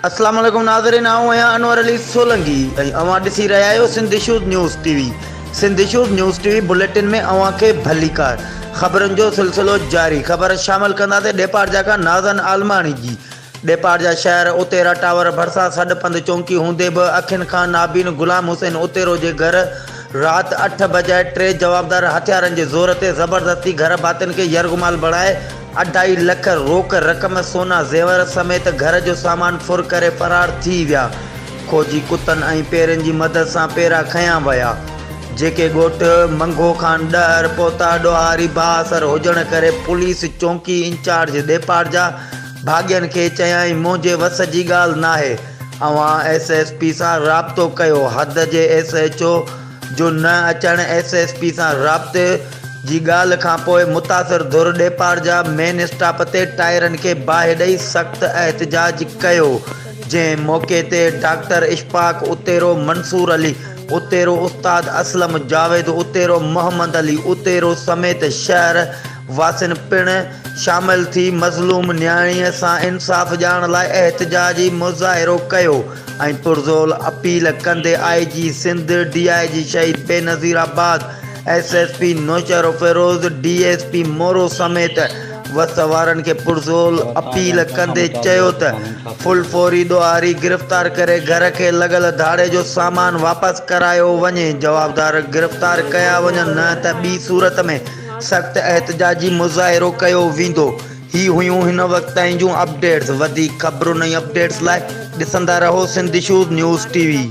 اسلام عليڪم ناظرين آئون آهيان انور علي سولنگي ۽ اوهان ڏسي رهيا آهيو Sindh issues news T V Sindh issues news T V bulletin ۾ اوهان کي ڀليڪار خبرن جو سلسلو جاري خبر شامل ڪنداسين ڏيپارجا کان نازن عالماڻي جي ڏيپارجا شهر اتيرا ٽاور ڀرسان سڏ پنڌ چونڪي هوندي به اکين کان نابين غلام حسين اتيرو جي گهر رات اٺ بجاء ٽي جوابدار هٿيارن جي زور تي زبردستي گهر ڀاتين کي يرغمال بڻائي اڍائي لک روڪ رقم، سونا زيور سميت گهر جو سامان ڦر ڪري فرار ٿي ويا. کوجي ڪتن ۽ پيرين جي مدد سان پيرا کنيا ويا، جيڪي ڳوٺ منگهو خان ڏهر پهتا. ڏوهاري بااثر هجڻ ڪري پوليس چونڪي انچارج ڏيپارجا ڀاڳين کي چيائين منهنجي وس جي ڳالهه ناهي، اوهان ايس ايس پي سان رابطو ڪيو، حد جي ايس ايڇ او جو نه اچڻ ايس ايس پي سان رابطي جي ڳالهه کانپوء متاثر ڌر ڏيپارجا مين اسٽاپ تي ٽائرن کي باهه ڏئي سخت احتجاج ڪيو جنهن موقعي تي ڊاڪٽر اشفاق اتيرو، منصور علي اتيرو، استاد اسلم جاويد اتيرو، محمد علي اتيرو سميت شهر واسين پڻ شامل ٿي مظلوم نياڻي سان انصاف ڏيارڻ لاء احتجاجي مظاهرو ڪيو ۽ پرزور اپيل ڪندي I G Sindh, D I G Shaheed Benazirabad, S S P Naushahro Feroze, D S P Moro سميت وس وارن کي پرزور اپيل ڪندي چيو ته فل فوري ڏوهاري گرفتار ڪري گهر کي لڳل ڌاڙي جو سامان واپس ڪرايو وڃي، جوابدار گرفتار ڪيا وڃن نه ته ٻي صورت ۾ سخت احتجاجي مظاهرو ڪيو ويندو. هي هيون هن وقت تائين جون اپڊيٽس وڌيڪ خبرن ۽ اپڊيٽس لاء ڏسندا رهو Sindh issues news T V.